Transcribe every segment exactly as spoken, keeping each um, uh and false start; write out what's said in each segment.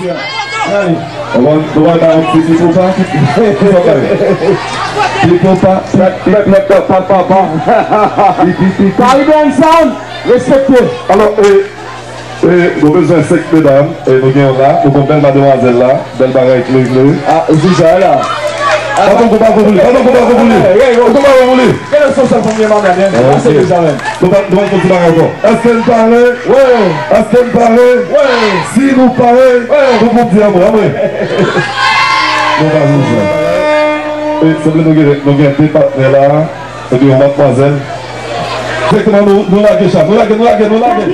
Ann ale. Nou pral, nou pral ba yon ti pipopa. Pipopa. Pipopa. Pipopa. Pipopa. Pipopa. Caribbean Sound, respekte. Alò, e, e, nou bezwen senk medam, e nou gen yon la, nou gen yon bèl mademwazèl la, bèl bagay klere klere. Ah, ou di sa la. Bat yon kou, bat yon kou pou li, bat yon kou, bat yon kou pou li. Hey, hey, yo. Bat yon kou, bat yon kou pou li. Gade son sèl fanmi an, madanm, hein. Ah, se deja menm. Nou pa, nou pa fè ti bagay ankò. Èske n pare? Wi. Èske n pare? Wi. Si nou pare, wi, nou pou di anmwe, anmwe. Nou pa bezwen. E, sanble nou gen, nou gen de patnè la, epi yon madmwazèl. Dirèkteman, nou, nou lage chat. Nou lage, nou lage, nou lage.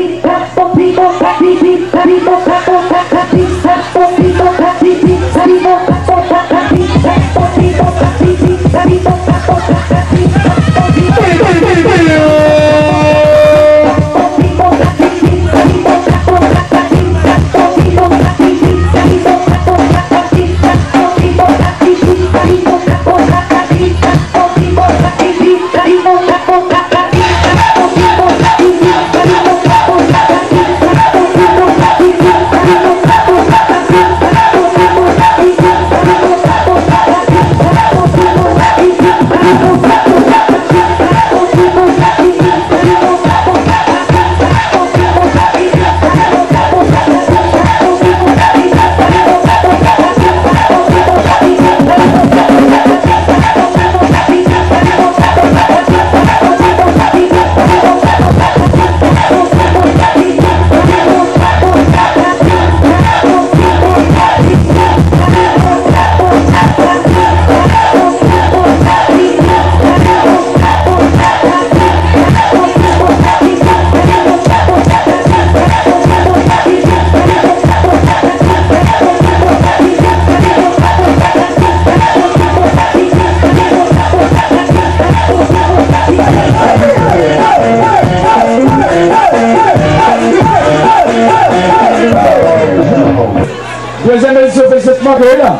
Dezyèm edisyon festival la.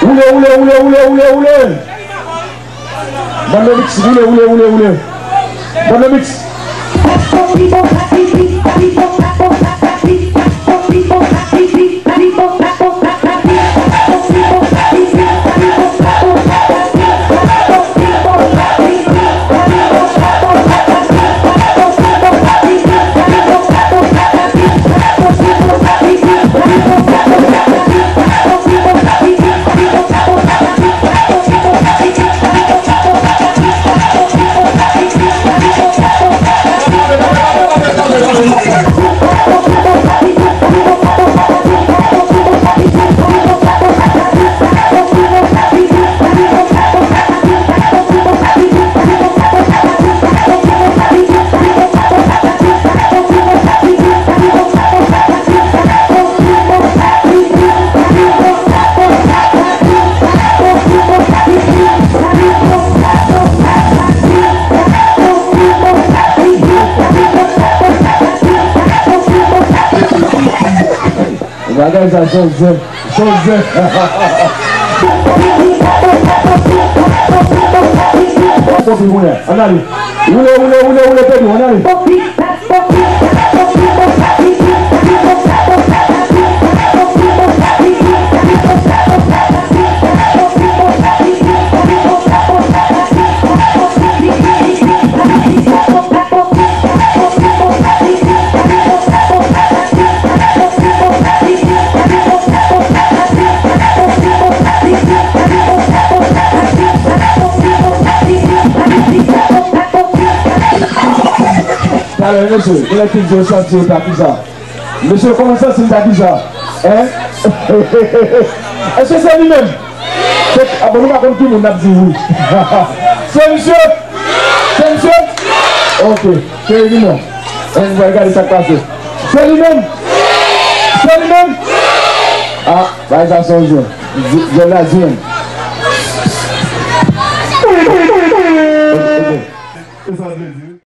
Woule, woule, woule, woule, woule, woule. Bann Mix, woule, woule, woule, woule. Bann Mix. Bagay sa, Joseph. Joseph. Konpli kounye a. Ann ale. Woule, woule, woule, woule, Pedro, ann ale. Talè, mesye, gen lè ki di yo santi yo ta kisa? Mesye, kòman santi m ta kisa? Hein? Èske se li menm? Se, ah, bon, nou pa konn ki moun n ap di wi. Se misye? Se misye? Ok, se li menm. Ann gade sa k pase. Se li menm? Se li menm? Ah, bagay sa se yon jwèt. Jwèt la jwenn.